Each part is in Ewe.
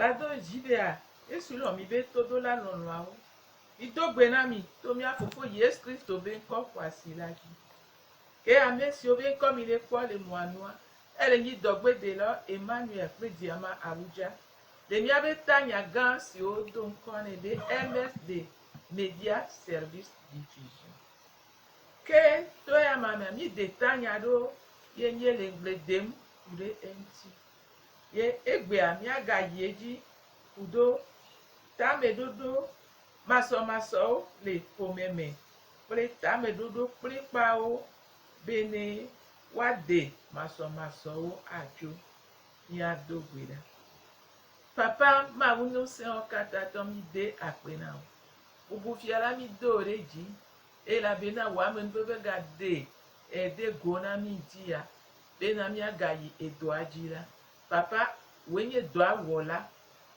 Va do dzi bea, Yesu lɔ̃ mi be todola lɔlɔ̃awo. Mido gbe na mi to mía Fofo Yesu Kristo be ŋkɔ xɔasi la dzi. Ke ame siwo be ŋkɔ mi le kpɔ le mɔa nua, ele nyi dɔgbedelawo Emmanuel kple Diama Awudja le míabe tanya gã siwo wodo ŋkɔ nɛ be MSD, Media Service Diffusion. Ke to eya ma mea, míde tanya ɖewo ye míele ŋugble dem ku ɖe eŋuti. Ye egbea míagayi edzi ku ɖo tameɖoɖo masɔmasɔwo le ƒome me kple tameɖoɖo kplikpawo bene woade masɔmasɔwo atso. Míado gbe ɖa. Papa Mawu ŋusẽwo katã tɔ míde akpe na wò. Bubu fia la mído wò ɖe dzi elabena wò amenuveve gade ede go na mí ŋuti ya bena míagayi edɔa dzi la. Papa, wòe nye dɔa wɔla.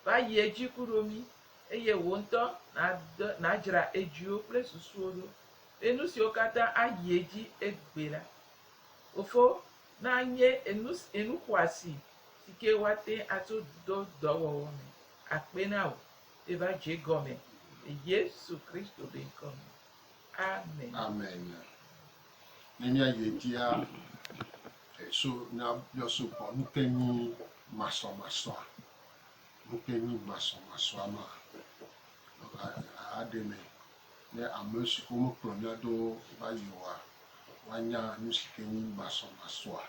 Va yi edzi kuɖo mí eye wò ŋutɔ nàdzra edziwo kple susuwo ɖo be nu siwo katã ayi edzi egbe la, Fofo, nanye enu, enu xɔasi si ke woate ŋu atso do dɔwɔwɔ me. Akpe na wò be va dze egɔme le Yesu Kristo be ŋkɔ me. Amen. Amen. Ne míayi edzia, so míabiɔ so gbɔ nu ke nyi masɔmasɔa. Nu ke nyi masɔmasɔa ma aɖe me ne ame siwo mekplɔ mía ɖo va yi oa, woanya nu si ke nyi masɔmasɔa.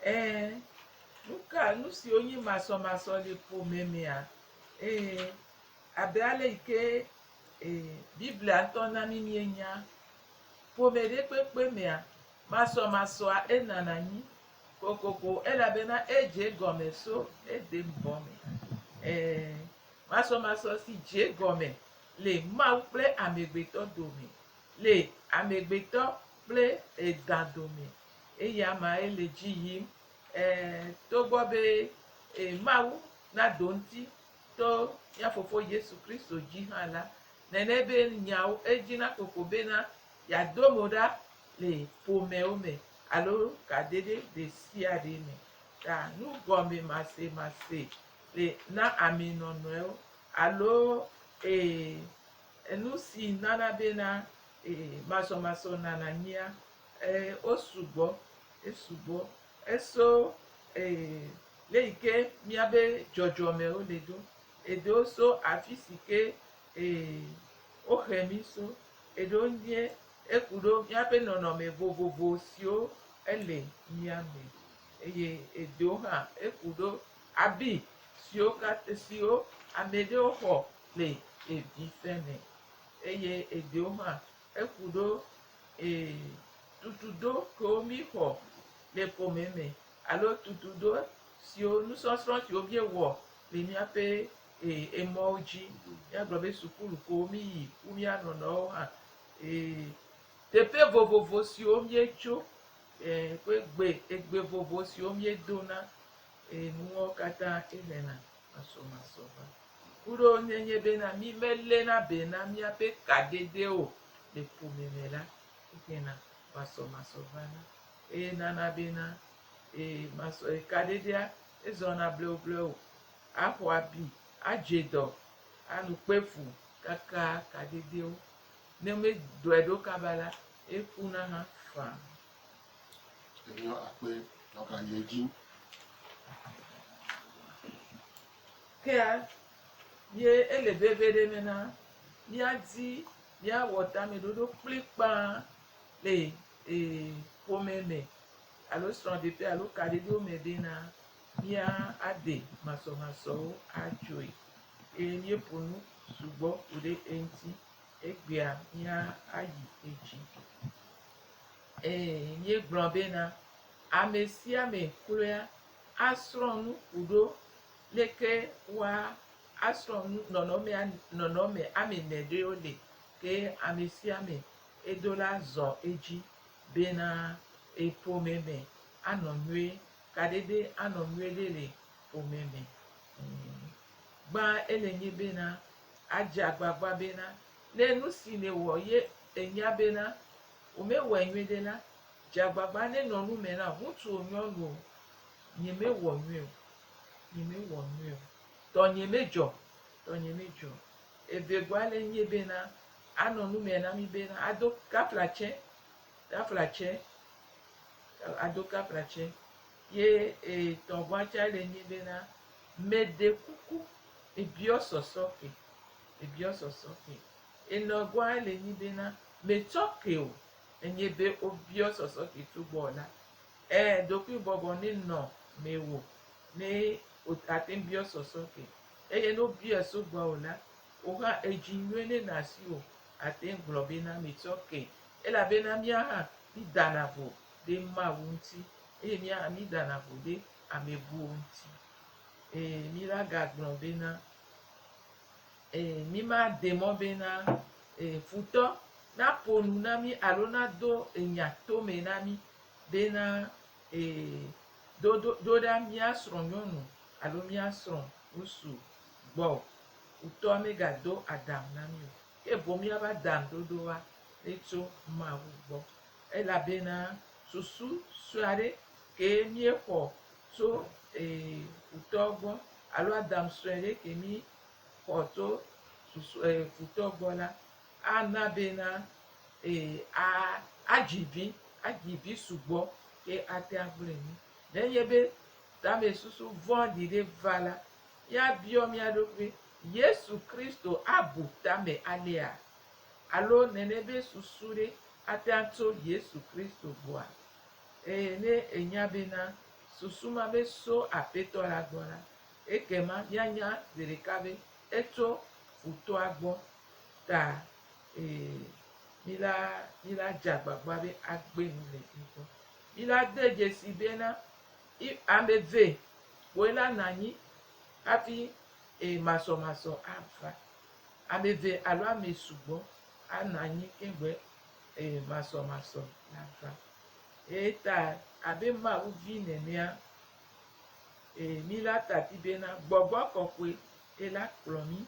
Ɛ̃, nu ka nu siwo nyi masɔmasɔ le ƒome mea? Ɛ̃, abe ale yi ke Biblia ŋutɔ na mí míenya, ƒome ɖe kpekpe mea, masɔmasɔa enana anyi kokoko elabena edze egɔme so Eden bɔ me. Ɛ̃, masɔmasɔ si dze egɔme le Mawu kple amegbetɔ dome, le amegbetɔ kple edã dome, eya mae le dzi yim. Ɛ̃, togbɔ be Mawu na ɖoŋuti to mía Fofo Yesu Kristo dzi hã la, nene be nyawo edzina koko bena yeado mo ɖa le ƒomewo me alo kadeɖe ɖesiaɖe me. Ta nugɔmemasemase le na ame nɔnɔewo alo ee enu si nana bena ee masɔmasɔ nana anyia, ee wosugbɔ, esugbɔ. Eso ee le yi ke míabe dzɔdzɔmewo le ɖo. Eɖewo so afi si ke ee wohe mí so. Eɖewo nye eku ɖo míaƒe nɔnɔme vovovo siwo ele mía me eye eɖewo hã eku ɖo abi siwo katã siwo ame ɖewo xɔ le evi ƒe me eye eɖewo hã eku ɖo ee tutudo kewo míxɔ le ƒome me alo tutudo siwo nusɔsrɔ̃ siwo míewɔ le míaƒe ee emɔwo dzi. Míagblɔ be sukulu kewo míyi wu mía nɔnɔewo hã. Ee teƒe vovovo siwo míetso ee ƒe gbe egbe vovovo siwo míedona ee nuwo katã ehena masɔmasɔ va. Kuɖo nenye bena mí meléna be na míaƒe kadede o le ƒome me la, ehena masɔmasɔ vana. Eye nana bena ee masɔ kadedea ezɔna blewublewu, axɔ abi, adze dɔ, anu kpe fu kaka kadedewo. Ne womedɔe ɖo kaba la, ekuna hã faa. Enyɔ akpe nɔgayi edzi. Kea ye ele veviɖe bena míadi míawɔ tameɖoɖo kplikpaa le ee ƒome me alo srɔ̃ɖeƒe alo kaɖiɖo me bena míaɖe masɔmasɔwo adzoe. Eye míeƒo nu sugbɔ ku ɖe eŋuti. Egbea míayi edzi. Eye míegblɔ bena ame sia ame kloea asrɔ̃ nu ku ɖo leke woasrɔ̃ nu nɔnɔmea nɔnɔme ame ene ɖewo le ke ame sia ame edo la zɔ edzi bena eƒome me anɔ nyuie, kaɖeɖe anɔ nyuie ɖe le ƒome me. Gbã ele nye bena adze agbagba bena ne nu si nèwɔ ye ènya bena womewɔe nyuie ɖe la, dze agbagba nenɔ nu me na wò, ŋutsu o nyɔnu o, nyemewɔ nyuie o. Nyemewɔ nyuie o. Tɔnye medzɔ, tɔnye medzɔ. Evegoa le nye bena, anɔ nu me na mí bena ado kaflatsɛ, kaflatsɛ, ado kaflatsɛ. Ye etɔ̃goa tsɛ le nye bena, meɖe kuku, ebiɔ sɔsɔke, ebiɔ sɔsɔke. Enɔgoa le nyi bena, metsɔ ke o, enye be wobiɔ sɔsɔke tso gbɔwò la, ɛ ɖokuibɔbɔ nenɔ mewò ne ate ŋu biɔ sɔsɔke. Eye ne wobiɔe so gbɔwò la, wò hã edzi nyuie nenɔ asiwò ate ŋu gblɔ bena metsɔ ke. Elabena mía hã mídana vo ɖe Mawu ŋuti eye mía hã mídana vo ɖe ame buwo ŋuti. Eye míla gagblɔ bena mímade mɔ bena futɔ naƒo nu na mí alo nado enya tome na mí bena do do ɖa mía srɔ̃nyɔnu alo mía srɔ̃ ŋutsu gbɔ o. Futɔa megado aɖaŋu na mí o. Ke boŋ míaƒe aɖaŋuɖoɖoa netso Mawu gbɔ. Elabena susu sue aɖe kee míexɔ tso futɔ gbɔ alo aɖaŋu sue ɖe ke míxɔ tso susu futɔ gbɔ la, ana bena adzi vi, adzi vi sugbɔ ke ate agblɔe mí. Nenye be tamesusu vɔ̃ɖi ɖe va la, míabiɔ mía ɖokui, Yesu Kristo abu tame alea? Alo nene be susu ɖe ate atso Yesu Kristo gbɔa? Eye ne ènya bena susu ma meso Aƒetɔ la gbɔ la, ekema míanya zi ɖeka be etso futɔa gbɔ. Ta ee, míla, míla dze agbagba be agbe nu le egbɔ. Míla de dzesi bena i ame eve koe la nɔ anyi hafi ee masɔmasɔ ava. Ame eve alo ame sugbɔ anɔ anyi keŋgbe ee masɔmasɔ nava. Eye ta abe Mawu vi nenea, ee mi la tati bena gbɔgbɔ kɔkɔe ye la kplɔ mí.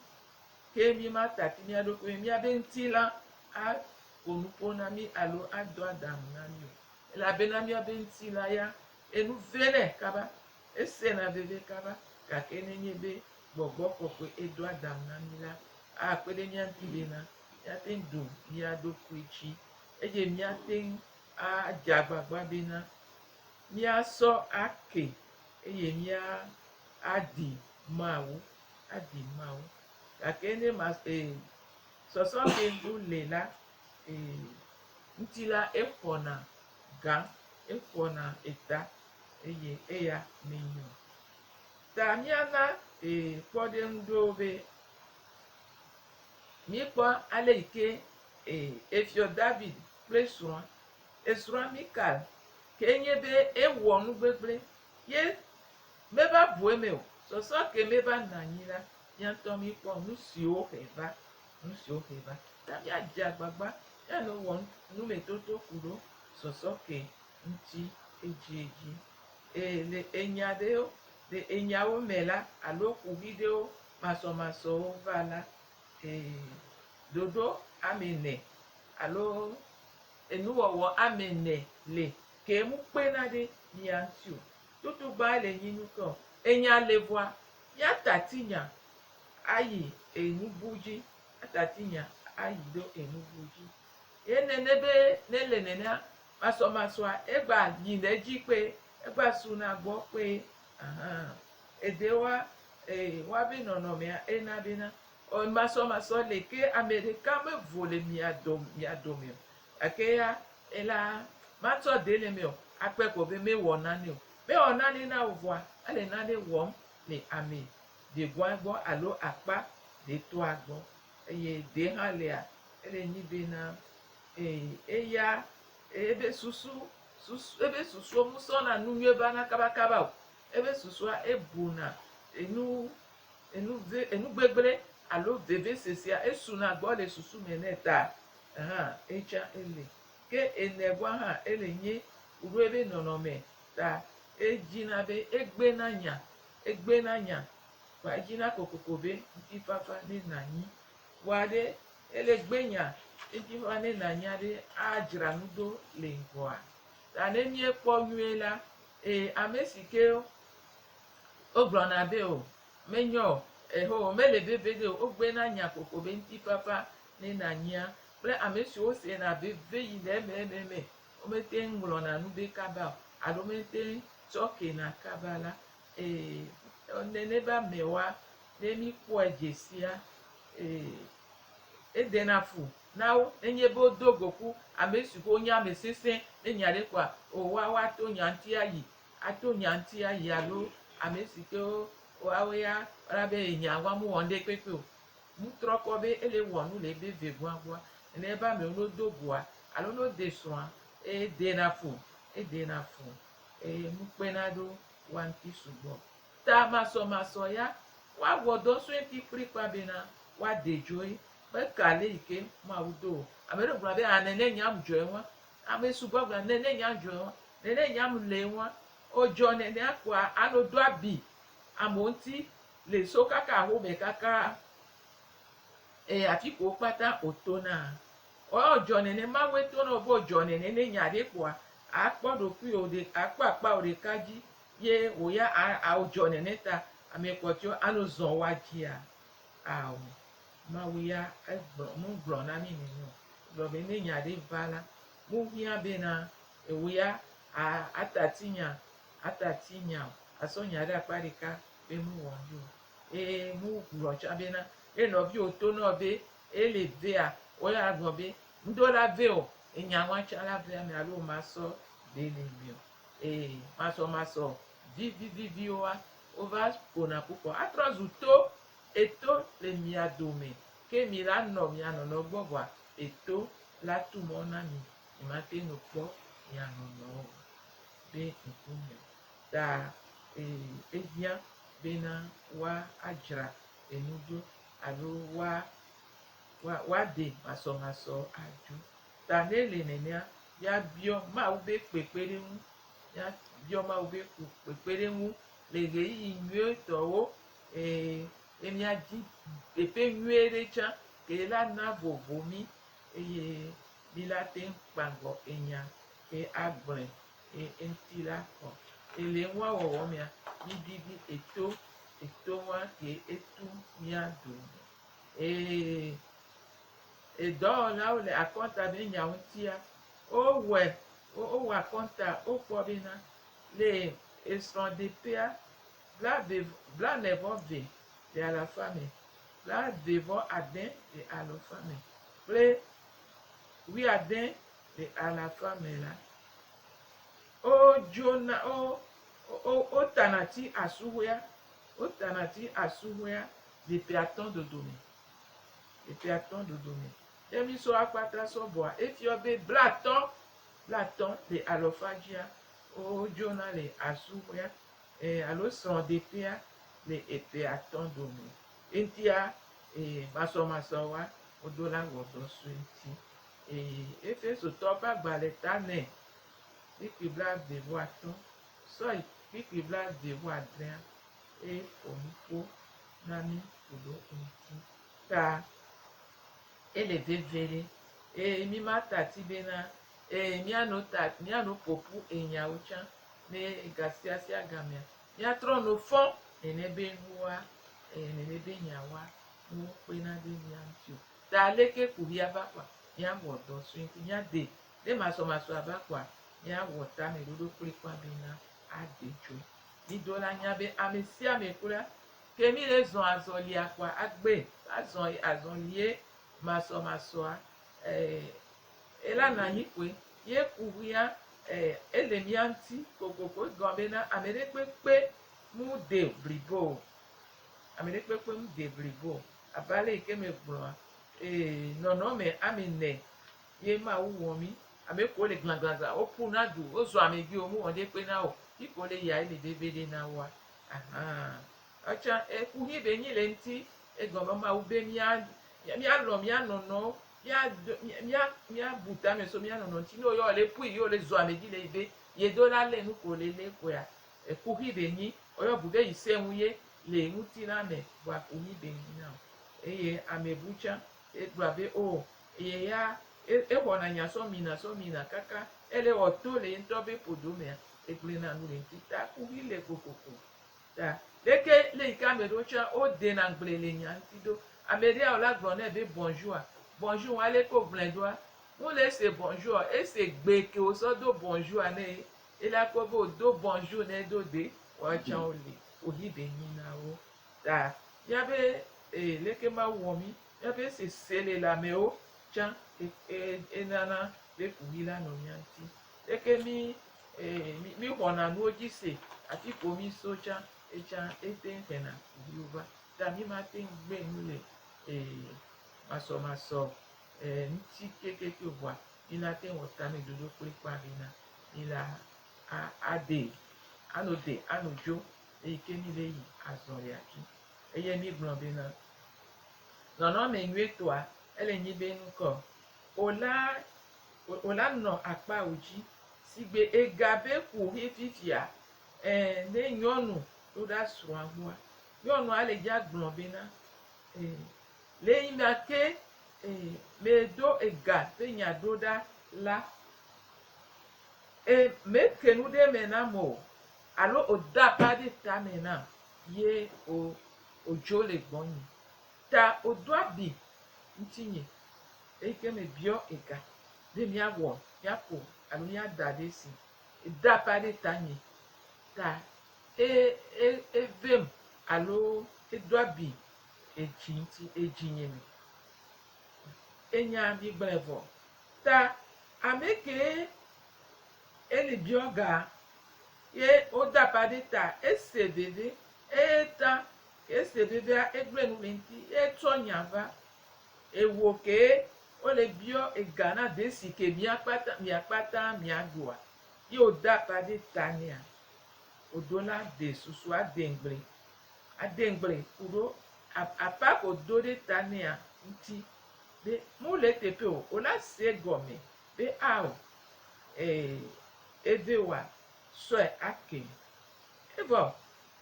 Ke mí ma tati mía ɖokui míabe ŋutilã aƒo nuƒo na mí alo ado aɖaŋu na mí o. Elabena míabe ŋutilã ya enu venɛ kaba, esena veve kaba gake nenye be gbɔgbɔ kɔkɔe edo aɖaŋu na mí la, akpe ɖe mía ŋuti bena míate ŋu ɖu mía ɖokui dzi eye míate ŋu adze agbagba bena míasɔ ake eye míadi Mawu, adi Mawu. Gake ne ma e sɔsɔ ke ŋu le la, e ŋuti la exɔna gã, exɔna eta eye eya menyo. Ta míana e kpɔɖeŋu ɖewo be míekpɔ ale yi ke e efiɔ David kple srɔ̃a, esrɔ̃a Mikal ke nye be ewɔ nu gbegblẽ ye meva ʋu eme o. Sɔsɔ ke meva nɔ anyi la, mía ŋutɔ míekpɔ nu siwo he va, nu siwo he va. Ta míadze agbagba míanɔ wɔ numetoto ku ɖo sɔsɔ ke ŋuti edziedzi. Eye le enya ɖewo, le enyawo me la alo kuxi ɖewo masɔmasɔwo va la, ee ɖoɖo ame ene alo enuwɔwɔ ame ene le ke mu kpena ɖe mía ŋuti o. Tutugba le nyi nu ke o. Enya le vɔa, míatati nya ayi enubu dzi, atati nya ayi ɖo enubu dzi. Ye nene be ne le nenea, masɔmasɔa egba yina edzi kpe, egba suna gbɔ kpe. Ahan. Eɖewoa, ee woabe nɔnɔmea ena bena masɔmasɔ le ke ame ɖeka mevo le mia dome mia dome o. Gake ya ela matsɔ ɖe le eme o, akpɔe ko be mewɔ nane o. Mewɔ nane na wò vɔa, ele nane wɔm le ame ɖegoa gbɔ alo akpa ɖetɔa gbɔ. Eye ɖe hã lea, ele nyi bena ee eya ebe susu susu ebe susuwo musɔna nu nyuie vana kabakaba o. Ebe susua ebuna enu enu ve enu gbegblẽ alo vevesesea esuna gbɔ le susu me nɛ ta hã etsã ele. Ke enegɔa hã ele nye kuɖo ebe nɔnɔme ta edzina be egbena nya egbena nya kpa edzina kokoko be ŋutifafa nenɔ anyi. Vɔa ɖe ele gbe nya ŋutifafa nenɔ anyi aɖe adzra nu ɖo le ŋgɔa. Ta ne míekpɔ nyuie la, ee ame si ke Wogblɔna be o, menyo o, eho, mele veviɖe o, wogbena nya koko be ŋutifafa nena anyia kple ame siwo sena veve yi le eme eme eme, womete ŋu ŋlɔna nu be kaba o alo womete ŋu tsɔ kena kaba la, ee, nene be amewoa, ne míkpɔe dze sia, ee, edena fu na wo nenye be wodo go ku ame siwo nye ame sesẽ ne nya ɖe koa, o woa woato nya ŋuti ayi ato nya ŋuti ayi alo ame si ke woawo ya wola be enya wa mewɔ ŋɖe kpekpe o. Nutrɔ kpɔ be ele wɔ nu le ebe ve goa goa. Nene ebe amewo ne wodo goa alo ne wode srɔ̃a, edena fu, edena fu eye nu kpena ɖo woa ŋuti sugbɔ. Ta masɔmasɔ ya, woawɔ dɔ sue ŋuti kplikpa bena woade dzoe meka le yi ke Mawu do o. Ame ɖewo gblɔna be, a nene nyam dzɔe wa. Ame sugbɔ gblɔna nene nyam dzɔe wa. Nene nyam le wa. Wodzɔ nenea kpoa ano do abi amewo ŋuti le so kaka axome kaka eye afi ko wo kpata wotona. Wodzɔ nene Mawue to na wo be wodzɔ nene ne nya ɖe kpoa akpɔ ɖokuiwò ɖe akpɔ akpawò ɖeka dzi ye wò ya awodzɔ nene ta ame kpɔtɔewo ano zɔ woa dzia? Ao. Mawu ya egblɔ megblɔ na mí nene o. Egblɔ be ne nya ɖe va la, mehiã bena ewò ya atati nya, atati nya o, asɔ nya ɖe akpa ɖeka be mewɔ ŋɖe o. Eye megblɔ tsã bena ne nɔviwò to nɔ be ele vea, wò ya agblɔ be ŋɖo la ve o, enya wa tsã la ve ame alo masɔ ɖe le eme o. Eye masɔmasɔ viviviviwoa, wova ƒona ƒu kpɔ atrɔ zu to, eto le mia dome ke mi la nɔ mia nɔnɔ gbɔ vɔa eto la tu mɔ na mi, mi mate ŋu kpɔ mia nɔnɔ o be ŋkume o. Ta ehiã bena woa adzra enu ɖo alo woa woaɖe masɔmasɔ adzo. Ta ne ele nenea, míabiɔ Mawu be kpekpeɖeŋu, míabiɔ Mawu be kpekpeɖeŋu le ɣeyiɣi nyuietɔwo eye be míadi teƒe nyuie ɖe tsã ke la na vovo mí eye mí la te ŋu kpa ŋgɔ enya ke agblɔe ye eŋuti la kɔ. Ele nua wɔwɔ mea, mídi be eto eto wa ke etu mía dome. Eye edɔwɔlawo le akɔnta be nya ŋutia, wowɔe wowɔ akɔnta wokpɔ bena le esrɔ̃ɖeƒea blave blane vɔ ve le alafa me, blave vɔ ade le alafa me kple wuiade le alafa me la, wodzona wo wo wotana tsi asuxɔea wotana tsi asuxɔea le ƒe atɔ̃ dodome le ƒe atɔ̃ dodome. Ne mísɔ akpata sɔ bɔa, efiɔ be blatɔ̃ blatɔ̃ le alɔfa dzia, wodzona le asuxɔea e alo srɔ̃ɖeƒea le eƒe atɔ̃ dome. Eŋutia e masɔmasɔwoa, woɖo la wɔ dɔ so eŋuti. Eye Efesotɔwo ƒe agbalẽ ta nɛ kpukpui blaeve-vɔ-atɔ̃ sɔyi kpukpui blaeve-vɔ-adrea eye ƒo nuƒo na mí ku ɖo eŋuti. Ta ele veve ɖe eye mí ma ta ti bena eye míano ta míano ƒoƒu enyawo tsã ne gasiasia gamea míatrɔ no fɔ nene be nua eye nene be nyawoa nu kpena ɖe mía ŋuti o. Ta aleke kuxia va kpɔa, míawɔ dɔ sue ŋuti, míade ne masɔmasɔa va kpɔa, míawɔ tameɖoɖo kplikpaa bena ade tso. Mído la nya be ame sia ame kloa, ke mí le zɔ azɔlia kpɔa, agbe azɔ azɔlie masɔmasɔa ela nɔ anyi koe. Ye kuxia ele mía ŋuti kokoko. Egɔme bena ame ɖe kpekpe mu de blibo o. Ame ɖe kpekpe mu de blibo o. Abe ale yi ke megblɔa, ee, nɔnɔme ame ene ye Mawu wɔ mí. Ame kewo le glãglãglã, woƒuna du, wozɔ ame dzi, womewɔ ɖe kpe na wo o. Fi ke wole yia, ele veviɖe na woa. Ahan. Etsã ekuxi be nyi le eŋuti, egɔme be Mawu be mía, míalɔ̃ mía nɔnɔwo, míado, mía, míabu tame so mía nɔnɔ ŋuti. Ne woyɔ wole ƒui ye wole zɔ ame dzi le yi be yedo la lé nu ko le lé koea, ekuxi be nyi. Woyɔ bu be yi sẽ ŋu ye le ŋutilã me vɔa kuxi be nyi na o. Eye ame bu tsã egblɔa be o eye ya exɔna nya sɔ mina sɔ mina kaka ele wɔ to le ye ŋutɔ be ƒodo mea egblẽna nu le ŋuti ta kuxi le kokoko. Ta leke le yi ke ame ɖewo tsã wodena ŋgble le nya ŋuti ɖo. Ame ɖea wola gblɔ nɛ be bonjour a, bonjour wa leke wogblɔe ɖoa, mu le se bonjour o, ese gbe ke wosɔ do bonjour a nɛ ye ela kpɔ be wodo bonjour nɛ ɖo de woawo tsã woli wohi be nyi na wo. Ta míabe e leke Mawu wɔ mí, míaƒe sese le lãmewo tsã e e enana be kuxi la nɔ mía ŋuti. Leke mí e mí xɔna nuwo dzi se afi ko mí so tsã etsã ete ŋu hena kuxiwo va. Ta mí mate ŋu gbe nu le e masɔmasɔ e ŋuti kekeake o vɔa mí la te ŋu wɔ tameɖoɖo kplikpaa bena mí la a aɖe ano de ano dzo eyi ke mí le yi azɔlia dzi. Eye mí gblɔ bena nɔnɔme nyuietɔa ele nyi be nukɔ o la wòla nɔ akpawò dzi sigbe ega be kuxi fifia ẽ ne nyɔnu ɖo ɖa srɔ̃a gbɔa, nyɔnua le dza gblɔ bena ẽ le yina ke ẽ medo ega be nya ɖo ɖa la ẽ meke nu ɖe eme nam o alo wòde apa ɖe tame nam ye o wòdzo le gbɔnye. Ta wòdo abi ŋutinye. Eyi ke mebiɔ ega be míawɔ, míaƒo alo míada ɖe esi. Ede apa ɖe tanye ta e e evem alo edo abi edzi ŋuti edzinye me. Enya migblɔe vɔ. Ta ame ke eli biɔ ga ye wode apa ɖe ta ese veve eye ta ke ese vevea egblẽ nu le eŋuti ye etsɔ nya va. Ewò kee wole biɔ ega na desi ke mía kpata mia kpata mia ɖua ye wòde apa ɖe ta nɛa? Wòɖo la de susu ade ŋgble ade ŋgble ku ɖo apa ke wòdo ɖe ta nɛa ŋuti be mole eteƒe o. Wòla se egɔme be ao ee eve wa sɔe ake. Evɔ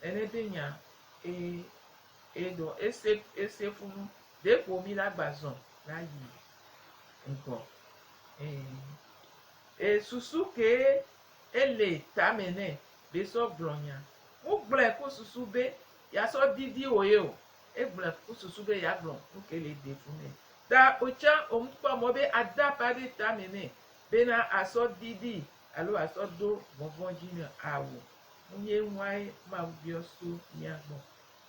nene be nya ee Eɖo ese ese funu ɖe ƒo mi la gba zɔn la yi ŋgɔ. E susu ke ele tame nɛ be sɔ gblɔ nya. Mu gblɔe ku susu be ya sɔ didi wo ye o. Egblɔe ku susu be ya gblɔ nu ke le de fu nɛ. Ta o tsã o ŋu kpɔ mɔ be ada pa ɖe tame nɛ bena asɔ didi alo asɔ do vɔnvɔn dzi nɛ awu. Munye ŋwae Mawu biɔ so mía gbɔ.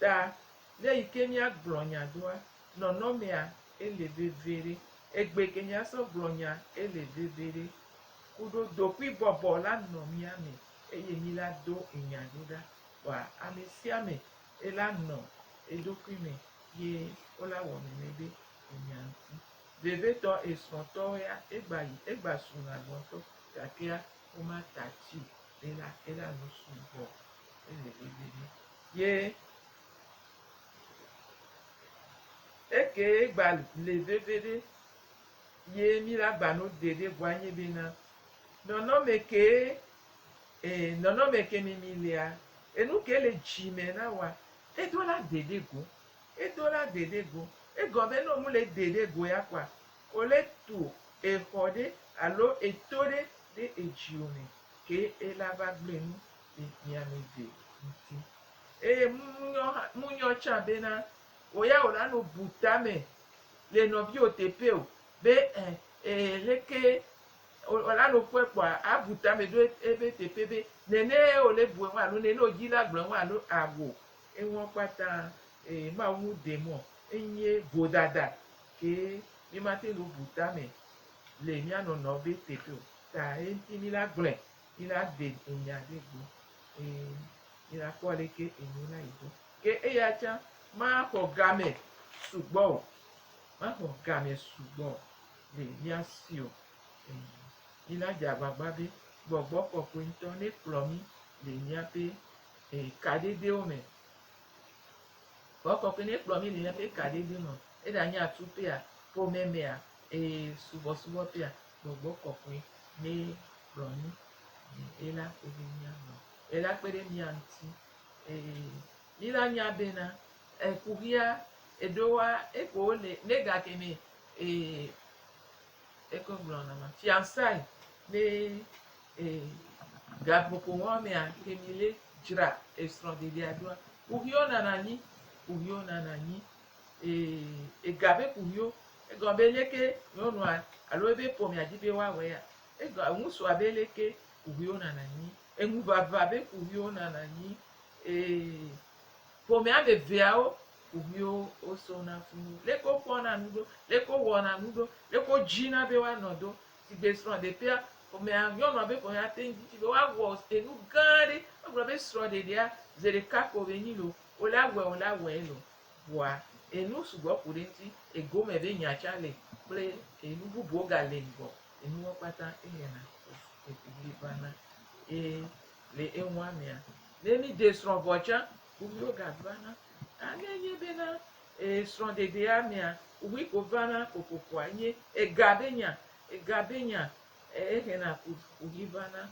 Ta le yi ke míagblɔ nya ɖoa, nɔnɔmea ele veviɖe. Egbe ke míasɔ gblɔ nya ele veviɖe. Kuɖo dokuibɔbɔ la nɔ mía me eye mí la do enya ɖo ɖa. Vɔa amesiame ela nɔ eɖokui me ye wola wɔ nene ɖe enya ŋuti. Vevetɔ esrɔ̃tɔwo ya egba yi egba suna gbɔ ŋutɔ gakea womata tsi o. Ela ela nu sugbɔ ele veviɖe. Ye eke gba le veviɖe ye mi la gba no de ɖe vɔa nye bena nɔnɔme ke e nɔnɔme ke mi mi lea enu ke le dzi me na wa edo la de ɖe go edo la de ɖe go egɔme be ne mu le de ɖe go ya kɔa o le tu exɔ ɖe alo eto ɖe ɖe edziwò me ke ela va gblẽ nu le mia ame eve ŋuti. Eye munyɔ tsã bena wò ya wò la no bu tame le nɔviwò teƒe o be ɛ e leke wò la no kpɔe kpɔa abu tame ɖo ebe teƒe be nene wò le bu eŋu alo nene wò dzi la gblɔ eŋu alo awò eŋuɔ kpata e Mawu mu ɖe mɔ enye vodada ke mi mate no bu tame le mía nɔnɔ be teƒe o. Ta eŋuti mi la gblɔe Mi la ɖe enya ɖe go eye mi la kpɔ aleke enu la yi do. Ke eya tsã maxɔ game sugbɔ o, maxɔ game sugbɔ le mía si o. Mi la dze agbagba be gbɔgbɔ kɔkɔe ŋutɔ ne kplɔ mí le míaƒe kadedewo me. Gbɔgbɔ kɔkɔe ne kplɔ mí le míaƒe kadedewo me. Eɖanye atuƒea, ƒome mea, subɔsubɔƒea, gbɔgbɔ kɔkɔe ne kplɔ mí ela kpe ɖe mía ŋu. Ela kpe ɖe mía ŋuti. Mí la nya bena ekuxia eɖewoa eko wole ne gakeme eke gblɔna ma fiançailles ne gaƒoƒo wɔmea ke mi le dzra esrɔ̃ɖeɖea ɖoa, kuxiwo nɔna anyi, kuxiwo nɔna anyi. Ee, ega be kuxiwo, egɔme be leke nyɔnua alo ebe ƒomea dzi be woawɔe ya, egɔ ŋutsua be leke kuxiwo nɔna anyi, eŋuʋaʋã be kuxiwo nɔna anyi. Ee, ƒomea ame eveawo kuxiwo wosona fũu. Leke wokpɔna nu ɖo, leke wowɔna nu ɖo, leke wodzina be woanɔ do. Sigbe srɔ̃ɖeƒea, ƒomea, nyɔnua be ƒomea te ŋu didi be woawɔ enu gã aɖe. Wogblɔ be srɔ̃ɖeɖea, zi ɖeka ko be nyi loo, wole awɔe wole awɔe loo. Vɔa enu sugbɔ ku ɖe eŋuti, egome be nya tsã le kple enu bubuwo gale ŋgɔ. Enuwo kpata ehena ekuxi vana. Ye le eŋua mea, ne míɖe srɔ̃ vɔ tsã, kuxiwo gavana. A ne enye bena srɔ̃ɖeɖea mea, kuxi ko vana kokokoa enye ega be nya. Ega be nya ehena kuxi vana.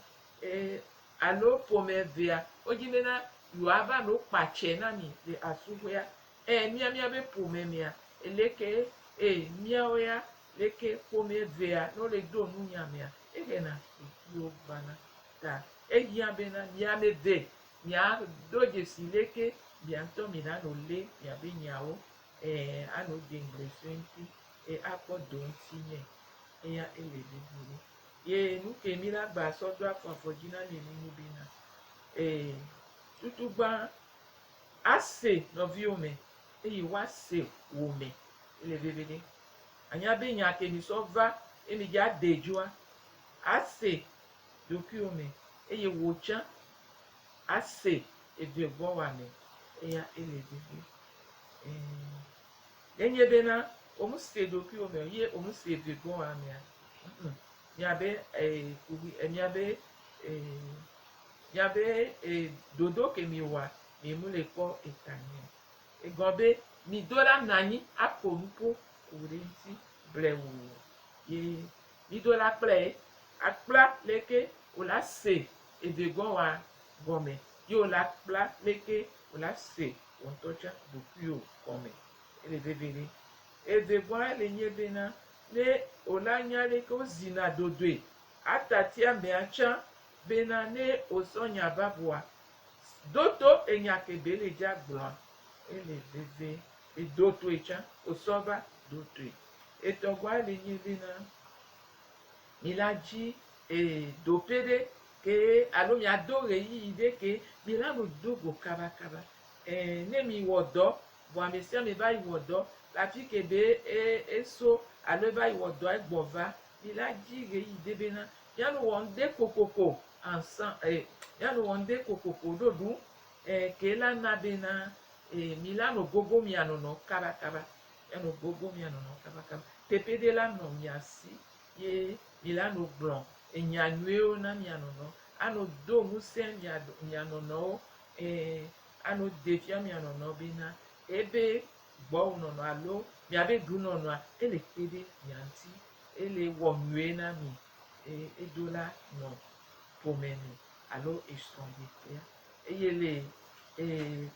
Alo ƒome evea wodzi bena yewoava nɔ kpatsɛ na mi le asuƒea. Ẽ, mía míabe ƒome mea, leke e míawo ya leke ƒome evea ne wole do nu nya mea, ehena kuxiwo vana. Ta ehiã bena mia ame eve miado dzesi leke mia ŋutɔ mina nɔ lé miabe nyawo ẽ anɔ de ŋugble so eŋuti eye akpɔ do ŋuti nɛ. Eya ele veviɖe. Ye nu ke mi la gba sɔ do afɔ afɔ dzi na mi nyi bena, ee, tutugbã ase nɔviwò me eye woase wò me. Ele veviɖe. Anya be nya ke mi sɔ va ye mi dza de dzoa, ase ɖokuiwò me eye wò tsã ase eve gbɔwòa me. Eya ele vevi. Ee, nenye bena wò se ɖokuiwò me o ye wò se eve gbɔwòa mea, ŋ miabe ee kuxi miabe ee miabe ee ɖoɖo ke miwɔa mi mu le kpɔ eta nɛ o. Egɔme be mido la nɔ anyi aƒo nuƒo ku ɖe eŋuti blewu ye mido la kplae akpla leke wòla se evegɔa gɔme ye wòla kpla leke wòla se wò ŋutɔ tsã ɖokuiwò gɔme. Ele veviɖe. Evegɔa le nye bena ne wòla nya leke wozina dodoe atati amea tsã bena ne wòsɔ nya va vɔa, do to enya ke be le dza gblɔa, ele veve. Edo toe tsã, wòsɔ va do toe. Etɔgɔa le nye bena mi la dzi e doƒe ɖe ke alo mia do ɣeyiɣi ɖe ke mi la no do go kaba kaba. E ne mi wɔ dɔ vɔ amesiame va yi wɔ dɔ le afi ke be e eso alo eva yi wɔ dɔa egbɔ va, mi la dzi ɣeyiɣi ɖe bena mia no wɔ ŋɖe kokoko ensemble e mia no wɔ ŋɖe kokoko ɖoɖu e ke la na bena e mi la no gogo mia nɔnɔ kaba kaba. Mia no gogo mia nɔnɔ kaba kaba. Teƒe ɖe la nɔ mia si ye mi la no gblɔ enya nyuiwo na mia nɔnɔ, ano do ŋusẽ mia mia nɔnɔwo e ano de fia mia nɔnɔ bena ebe gbɔwò nɔnɔ alo miabe ɖunɔnɔa ele kpe ɖe mia ŋuti, ele wɔ nyuie na mi e edo la nɔ ƒome me alo esrɔ̃ɖeƒea. Eye le e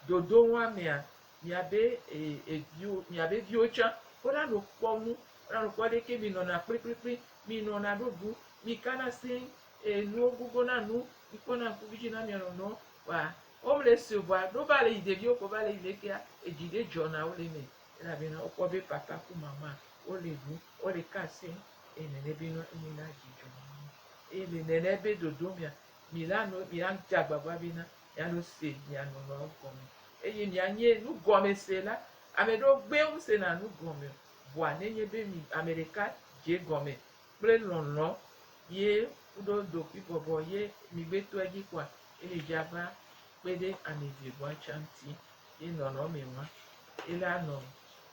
dodoŋua mea, miabe e eviwo miabe viwo tsã wola nɔ kpɔ nu, wola nɔ kpɔ leke mi nɔna kplikplikpli, mi nɔna ɖoɖu, mi kana seŋ enuwo gogona nu, mi kpɔna ŋkuvi dzi na mia nɔnɔwo vɔa womle esi o vɔa ne wova le yi ɖeviwo ko va le yi lekea edzi ɖe dzɔna wo le eme elabena wokpɔ be papa ku mama wole ŋu wole ka seŋ eye nene be nua enye na dzidzɔ na wo. Eye le nene be dodo mea mi la nɔ mi la dze agbagba bena mia nɔ se mia nɔnɔewo gɔme eye mia nye nugɔmesela. Ame ɖewo gbe wo sena nu gɔme o vɔa nenye be mi ame ɖeka dze egɔme kple lɔlɔ ye kuɖo ɖokuibɔbɔ ye migbe to edzi kpoa ele dza va kpe ɖe ame eve gbɔa tsã ŋuti ye nɔnɔme ma ela nɔ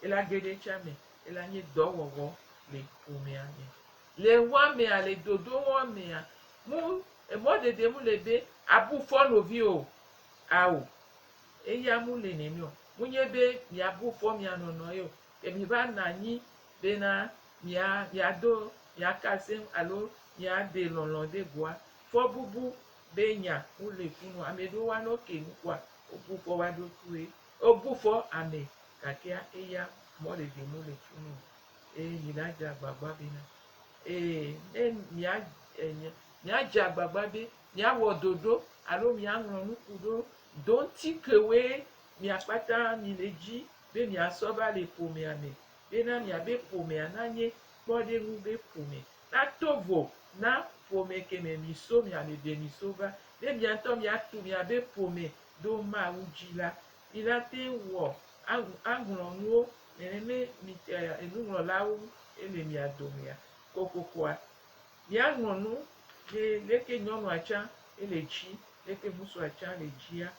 ela geɖe tsã me ela nye dɔwɔwɔ le ƒomea me. Le ŋua mea le dodo ŋua mea mu emɔɖeɖe mu le be abu fɔ nɔvi o ao eya mu le nene o. Mu nye be miabu fɔ mia nɔnɔ ye o. Ke mi va nɔ anyi bena mia miado miaka seŋ alo miaɖe lɔlɔ ɖe goa fɔbubu be nya mu le funu. Ame ɖewo wa ne woke nu kpoa wobu fɔ woa ɖokuiwoe. Wobu fɔ ame gakea eya mɔɖeɖe mu le funu o. Eye mi la dze agbagba bena ee ne mia miadze agbagba be miawɔ ɖoɖo. alo miaŋlɔ nu ku ɖo doŋtikewoe mia kpata mi le dzi be miasɔ va le ƒomea me bena miabe ƒomea nanye kpɔɖeŋu be ƒome nato vo na ƒome ke me miso mia me ve miso va be mia ŋutɔ miatu miabe ƒome ɖo Mawu dzi la, mi la teŋ wɔ aŋlɔ nuwo neneme mi enuŋlɔlawo ele mia domea kokokoa. Miaŋlɔ nu be leke nyɔnua tsã ele dzi, leke ŋutsua tsã le dzia.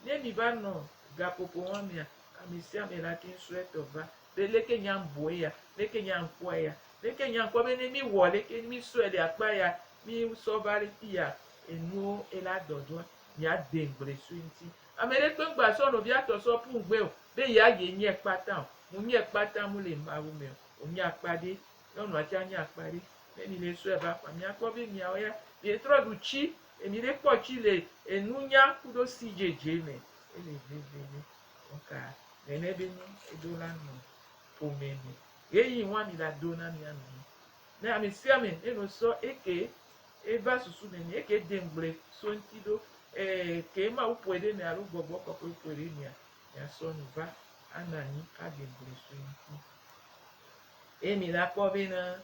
Ne mi va nɔ gaƒoƒo ma mea, ame sia ame la teŋ srɔ̃ etɔ va be leke nya bu eya, leke nya ŋkpɔ eya, leke nya ŋkpɔ be ne mi wɔ leke mi sɔe le akpa ya, mi sɔ va le fiya, enuwo ela dɔdɔa, mia de ŋgble so eŋuti. Ame ɖe kpe ŋgba sɔ nɔvia tɔ sɔ ƒu ŋgbe o be yea ye nye kpata o. Mu nye kpata mu le Mawu me o. O nye akpa ɖe, nyɔnua tsã nye akpa ɖe. Ne mi le sɔe va kpɔa, mia kpɔ be miawo ya mie trɔ ɖu tsi, mi ɖe kpɔ tsi le enunya kudo sidzedze me. Ele veve ɖe. Donc nene be nu eɖo la nɔ ƒome me. Ɣeyiɣi wa mi la do na mia nɔnɔ. Ne ame sia ame ne no sɔ eke eva susu me ni, eke de ŋgble so ŋuti ɖo, ee, ke Mawu ƒoe ɖe eme alo gbɔgbɔ kɔkɔe ƒoe ɖe emea, miasɔ nu va anɔ anyi ade ŋgble so eŋuti. Eye mi la kpɔ bena,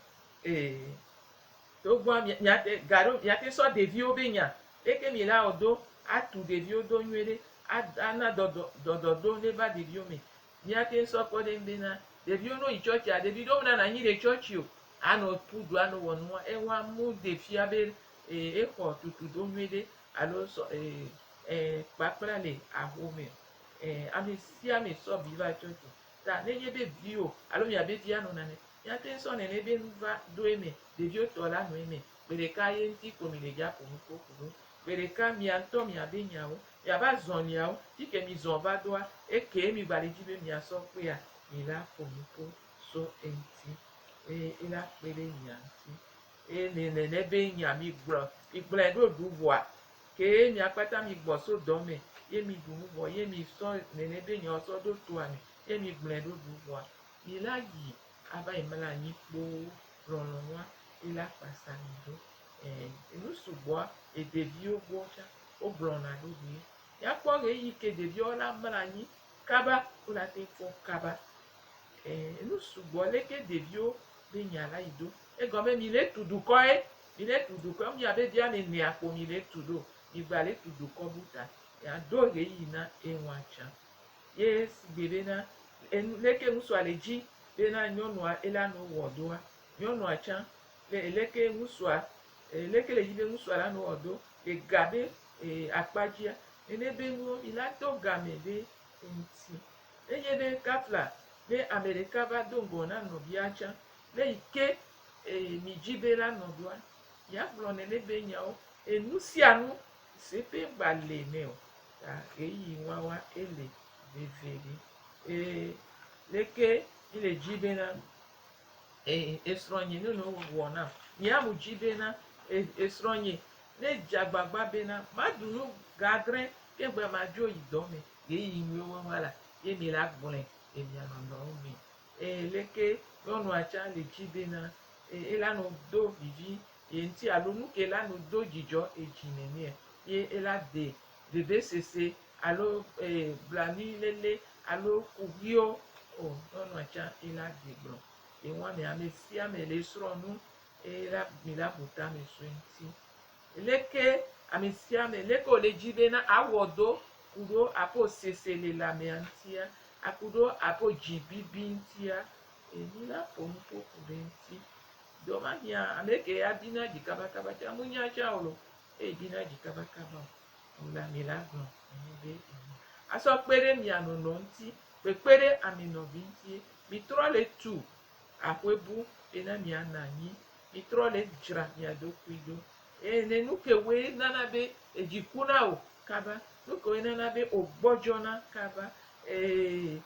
ee, togbɔ miate, gaɖo, miate sɔ ɖeviwo be nya, leke mi la wɔ do atu ɖeviwo do nyuie ɖe, ana dɔdɔ, dɔdɔɖo neva ɖeviwo me. Míate ŋu sɔ kpɔ ɖe ŋu bena, ɖeviwo ne woyi tsɔtsia, ɖevi ɖewo menana anyi ɖe tsɔtsi o, anɔ ƒu du anɔ wɔ nua, ewa mu ɖe fia be exɔ tutu ɖo nyuie ɖe alo sɔ kpakpla le axome o. Ame sia ame sɔ vi va tsɔtsi. Ta nenye be viwò alo miabe via nɔ nane, míate ŋu sɔ nene be nu va ɖo eme, ɖeviwo tɔ la nɔ eme. Gbe ɖeka ye ŋuti ko mi le dza ƒo nu ƒo ku ɖo. Gbe ɖeka mia ŋutɔ miabe nyawo, miava zɔ miawo, fike mi zɔ va ɖoa, ekee mi gba le dzi be mia sɔ kpea, mi la ƒo nu ƒo so eŋuti eye ela kpe ɖe mia ŋuti. Eye ne nene be nya mi gblɔ, mi gblɔe ɖo ɖu vɔa, kee mia kpata mi gbɔ so dɔ me, ye mi ɖu nu vɔ, ye mi sɔ nene be nyawo sɔ ɖo toa me, ye mi gblɔe ɖo ɖu vɔa, mi la yi ava yi mla anyi kpoo, lɔlɔ̃nua ela kpasa mi ɖo. Enu sugbɔa le ɖeviwo gbɔ tsã wogblɔna ɖo be míakpɔ ɣeyiɣi ke ɖeviwo la mlɔ anyi kaba wola te fɔ kaba. Enu sugbɔ leke ɖeviwo be nya la yi do. Egɔme mi le tu dukɔ ye, mi le tu dukɔ miabe via nenea kpo mi le tu ɖo. Mi gba le tu dukɔ bu ta. Miaɖo ɣeyiɣi na eŋua tsã. Ye sigbe bena enu leke ŋutsua le dzi bena nyɔnua ela no wɔ doa, nyɔnua tsã le leke ŋutsua leke le dzi be ŋutsua la no wɔ do le ga be akpa dzia, nene be nuwo mi la do game ɖe eŋuti. Nenye be kafla ne ame ɖeka va do ŋgɔ na nɔvia tsã, ne yi ke mi dzi be la nɔ ɖoa, mia gblɔ nene be nyawo. Enu sia nu seƒe ŋgba le nɛ o. Ta ɣeyiɣi wawa ele veve ɖe. Eye leke mi le dzi bena esrɔ̃nye ne no wɔ nam. Nyea mu dzi bena esrɔ̃nye ne dze agbagba bena maɖu nu ga adre ke gbe madzo yi dɔ me ɣeyiɣi nyuie wawa la ye mi la gblɔe le mia nɔnɔwo me. Eye leke nyɔnua tsã le dzi bena ela nɔ do vivi ye ŋuti alo nu ke la nɔ do dzidzɔ edzi nenea ye ela de vevesese alo blanuiléle alo kuxiwo o nyɔnua tsã ela de gblɔ. Eŋua me ame sia ame le srɔ̃ nu eye la mi la bu tame so eŋuti. Leke ame sia ame leke wòle dzi bena awɔ do ku ɖo aƒo sese le lãmea ŋutia, aku ɖo aƒo dzi bibi ŋutia, mi la ƒo nu ƒo ku ɖe eŋuti. Ɖewohĩa ame ke ya bina dzi kabakaba tsã munya tsã o loo, eye bina dzi kabakaba o. La mi la gblɔ nene be enu. Asɔ kpe ɖe mia nɔnɔ ŋuti, kpekpe ɖe ame nɔvi ŋuti. Mitrɔ le tu aƒe bu bena mianɔ anyi. Mitrɔ le dzra mia ɖokui ɖo. Eye ne nu kewoe nana be edzi kuna wò kaba, nu kewoe nana be wògbɔdzɔna kaba, ee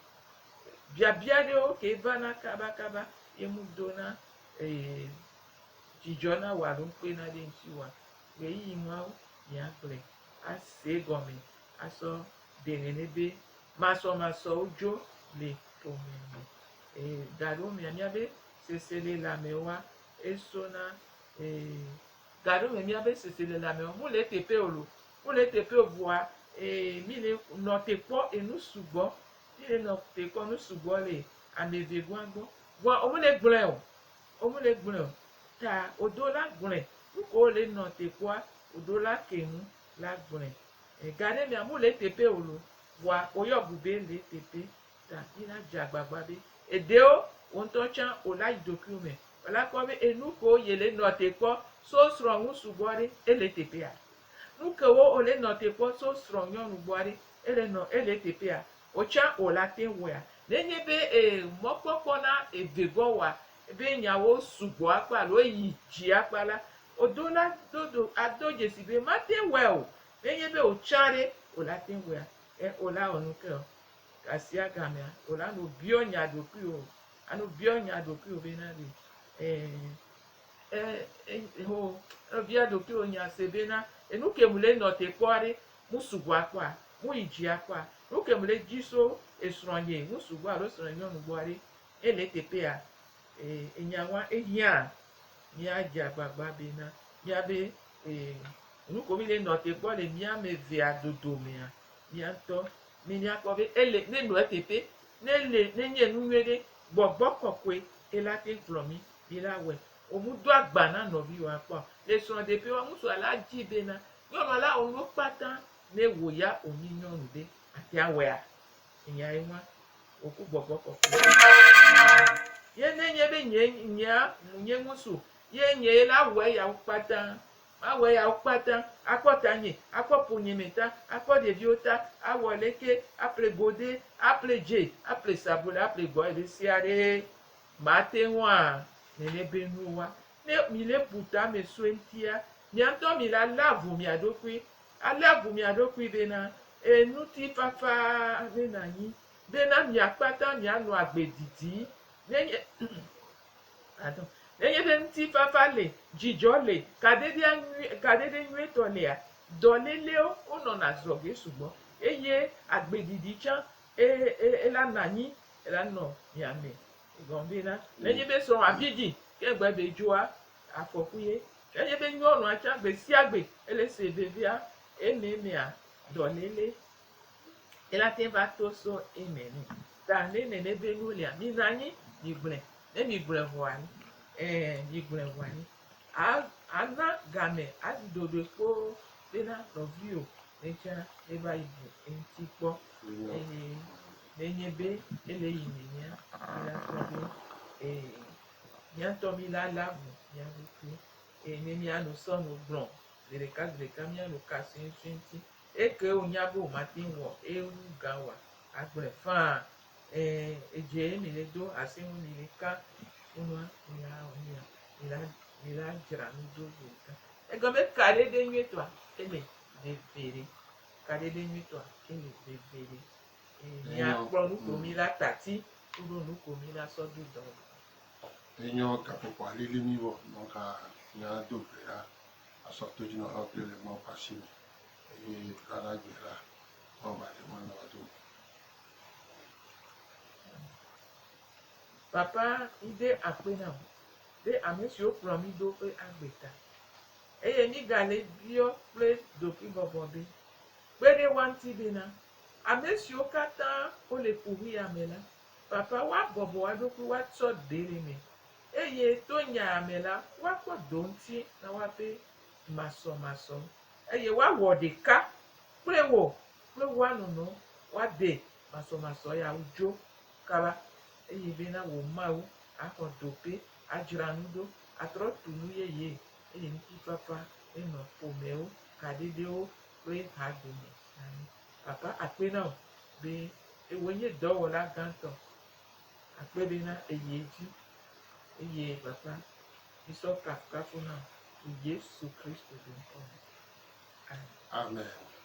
biabia ɖewo ke vana kabakaba ye mu dona ee dzidzɔ na wò alo ŋukpena ɖe ŋutiwòa, ɣeyiɣi mawo miagblɔe ase egɔme asɔ ɖe nene be masɔmasɔwo dzo le ƒome me. Ee, gaɖewomea, míabe seselelãmewoa, esona ee, gaɖewome míabe seselelãmewo mele eteƒe o loo. Mole eteƒe o vɔa ee mi le nɔ te kpɔ enu sugbɔ. Mi le nɔ te kpɔ nu sugbɔ le ame eve gɔa gbɔ. Vɔa wo mele gblɔe o. Wo mele gblɔe o. Ta wodo la gblɔe. Nu ke wo le nɔ te kpɔa, wodo la ke nu la gblɔe. Ga ɖe mea, mole eteƒe o lo. Vɔa woyɔ bu be le eteƒe. Ta mi la dze agbagba be eɖewo wò ŋutɔ tsã wò la yi ɖokuiwò me. Wò la kpɔ be enu kewo ye le nɔ te kpɔ so srɔ̃ ŋutsu gbɔ ɖe, ele eteƒea? Nu kewo wò le nɔ te kpɔ so srɔ̃ nyɔnu gbɔ ɖe, ele nɔ, ele eteƒea? Wò tsã wò la te wɔea? Ne nye be e mɔkpɔkpɔ na eve gbɔ wɔa, be nyawo sugbɔ akpa alo eyi dzi akpa la, wò do la do do ado dzesi be mate wɔe o. Ne nye be wò tsã ɖe, wò la te wɔea? E wò la wɔ nu ke o. Gasiagamea, wò la no biɔ nya ɖokuiwò, ano biɔ nya ɖokuiwò bena ɖe, e, e, ho, eno bia ɖokuiwò nya se bena, enu ke mu le nɔ te kpɔa ɖe, mu sugbɔ akpɔa, mu yi dzi akpɔa, nu ke mu le dzi so esrɔ̃nye ŋsu gbɔ alo esrɔ̃nye nyɔnu gbɔa ɖe, ele eteƒea? E, enya wa ehiã mía dze agbagba bena míabe, e, nu ko mi le nɔ te kpɔ le mía ame evea dodomea, mía ŋutɔ ne míakpɔ be ele, ne nɔ eteƒe, ne le, ne nye nu nyui ɖe, gbɔgbɔ kɔkɔe ela te kplɔ mí, mí la wɔe. Wo mu do agba na nɔviwòa kpɔa o. Le srɔ̃ɖeƒe wa, ŋutsua la dzi bena, nyɔnua la wɔ nuwo kpata ne wò ya wò nyi nyɔnu ɖe, àte awɔea? Enya ye ŋua, wò ku gbɔgbɔ kɔkɔe. Ye ne nye be nye, nyea, nye ŋutsu, ye nye ye la wɔe yawo kpata, Mawɔ eyawo kpata, akpɔ tanye, akpɔ ƒonyeme ta, akpɔ ɖeviwo ta, awɔ leke, aƒle gode, aƒle dze, aƒle sabule, aƒle gbɔ ɖesiaɖe. Mate ŋua nene be nuwoa. Ne mile bu tame so eŋutia, mia ŋutɔ mila lé avu mia ɖokui, alé avu mia ɖokui bena ŋutifafa nenɔ anyi, bena mia kpata mianɔ agbe didi. Nenye Pardon. Nenye be ŋutifafa le, dzidzɔ le, kaɖeɖea nyui, kaɖeɖe nyuietɔ lea, dɔlélewo wonɔna zɔge sugbɔ eye agbeɖiɖi tsã e, e, ela nɔ anyi, ela nɔ mia me. Egɔme be na, nenye be srɔ̃wòa vi dzi ke gbe be dzoa, afɔku ye. Nenye be nyɔnua tsã gbe sia gbe ele se vevia, ememea, dɔléle ela te va to so eme nɛ. Ta ne nene be nu lia, minɔ anyi migblɔe. Ne migblɔe vɔa, ɛɛ migblɔe vɔa, a ana game azi ɖoɖoe kpoo bena nɔviwò netsã neva yi bu eŋuti kpɔ. Eye nenye be ele yi nenea, mila kpɔ be ee mía ŋutɔ mila lé avu mía ɖokui. Eye ne míano sɔnu gblɔ ziɖeka ziɖeka míano ka suesue ŋuti. Eke wonya be womate ŋu wɔ eye wu gã oa, agblɔe faa. Ɛɛ, edze ye mi le do asi ŋu mi le ka nua mi la wɔ nuya, mi la mi la dzra nu do zi ɖeka. Egɔme ka ɖe ɖe nyuietɔa ele veviɖe. Ka ɖe ɖe nyuietɔa ele veviɖe. Eye miakplɔ nu ko mi la tati kuɖo nu ko mi la sɔ do dɔ. Enyɔ gaƒoƒo alili mi vɔ donc mía do gbe ɖa asɔ to dzi nɔ ƒe le Mawu ƒe asi me eye la gbe ɖa Mawu ba ɖe mɔ na wa do. Papa ŋde akpe na wò ɖe ame siwo kplɔ mí ɖo ƒe agbe ta. Eye mígale biɔ kple ɖokuibɔbɔ be, Kpe ɖe woa ŋuti bena, ame siwo katã wole kuxi ya me la, Papa, woabɔbɔ woa ɖokui woatsɔ ɖe le eme, eye to nyaa me la, woakpɔ ɖoŋuti na woaƒe masɔmasɔ, eye woawɔ ɖeka kple wò kple woa nɔnɔ woade masɔmasɔ yawo dzo kaba, eye bena wò Mawu axɔ dope, adzra nu ɖo, atrɔ tu nu yeye, eye ŋutifafa nenɔ ƒomewo, kaɖeɖewo kple ha dome na mí. Papa akpe na wò be ewòe nye dɔwɔla gãtɔ. Akpe bena èyi edzi eye Papa mísɔ kafukafu na wò le Yesu Kristo be ŋkɔ me. Amen. Amen.